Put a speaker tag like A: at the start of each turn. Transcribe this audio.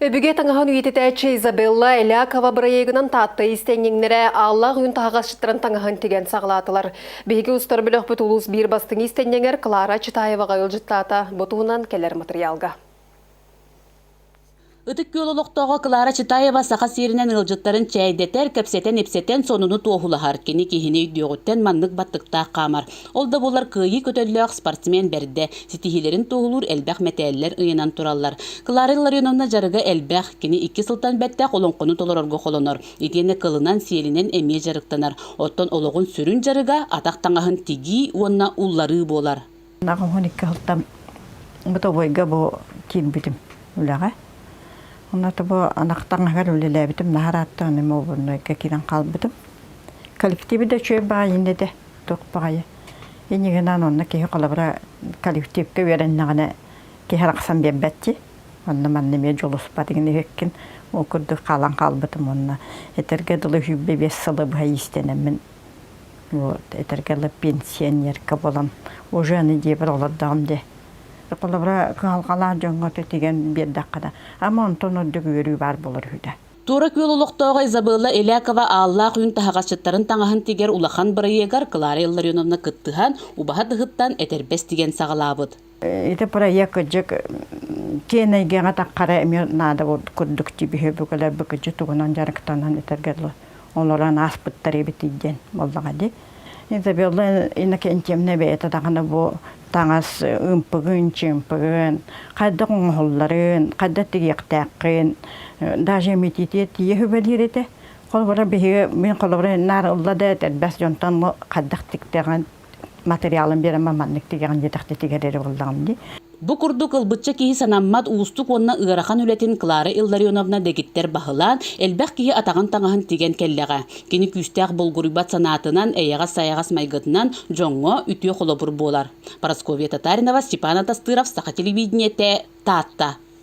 A: Өбүгэ таҥаһын үйэтитээччи Изабелла Элякова бырайыагынан Таатта иистэнньэҥнэрэ Ааллаах үүн таһаҕасчыттарын таҥаһын тигэн саҕалаатылар. Биһиги устар бөлөхпүт улуус биир бастыҥ иистэнньэҥэр Клара Читаеваҕа ыалдьыттаата. Бу туһунан кэлэр матырыйаалга.
B: Ытык Күөл олохтооҕо Клара Читаева саха сиэринэн ыалдьыттарын чээйдэтэр, кэпсэтэн-ипсэтэн сонуну туоһулаһар. Кини киһини өйдүөҕүттэн маннык баттыктаах хаамар. Ол да буоллар кыайыы көтөллөөх спортсмен бэрдэ, ситиһиилэрин туоһулуур элбэх мэтээллэр ыйанан тураллар. Клара Илларионовна дьарыга элбэх, кини икки сылтан бэттэх олоҥхону толорорго холонор. Итиэннэ кылынан-сиэлинэн эмиэ дьарыктанар. Оттон олоҕун сүрүн дьарыга атах таҥаһын тигии уонна улларыы буолар.
C: 82 сылтан бытовойга бу киирбитим үлэҕэ. Онно бу анах таҥаһыгар үлэлээбитим, наһаа ырааттаан эми обурнайга киирэн хаалбытым. Коллективы да үчүгэй баҕайы иннэтэ, туох баҕайы. Иннигинэн онно киһи холобура коллективка үөрэннэҕинэ киһи арахсан биэрбэт дии. Онно манна эмиэ дьулуспат иҥин ол курдук хаалан хаалбытым уонна этэргэ дылы 25 сылы быһа иистэнэммин вот этэргэ дылы пенсионерка буолан уже аны дьиэбэр олордоҕум дии. Холобура кыһалҕалаах дьоҥҥо тигэн биэрдэххэ да ама онтон ордук үөрүү баар буолар үһү да.
B: Туора Күөл олохтооҕо Изабелла Элякова Ааллаах үүн таһаҕасчыттарын таҥаһын тигэр улахан бырайыагар Клара Илларионовна кыттыһан, убаһа тыһыттан этэрбэс тигэн саҕалаабыт.
C: Ити проект кырдьык киэн эйгэҕэ таххара эмиэ наада курдук тибиһи бүгүлэр быкыдьы тугунан дьарыктанан этэргэ дылы олорон ааспыттар эбит диэн буоллаҕа дии. Изабелла Иннокентьевна бэйэтэ даҕаны бу таҥас ымпыгын, чымпыгын, хайдах оҥоһулларын, хайдах тигиэхтээххин, даже имитиитигэр тиийэ сүбэлиир этэ. Холобура биһиги мин холобура наар ылла да этэрбэс дьонтон хайдах тиктэҕин материалын биэрэн маннык тигэҕин диэтэхтэ тигэр эрэ буоллаҕым дии.
B: Бу курдук ылбычча киһи санаммат уустук уонна ыарахан үлэтин Клара Илларионовна дэгиттэр баһылаан, элбэх киһи атаҕын таҥаһын тигэн кэллэҕэ. Кини күүстээх булгуруйбат санаатынан, эйэҕэс-сайаҕас майгытынан дьоҥҥо үтүө холобур буолар. Парасковья Татаринова, Степан Атастыров, Саха телевидениетэ, Таатта.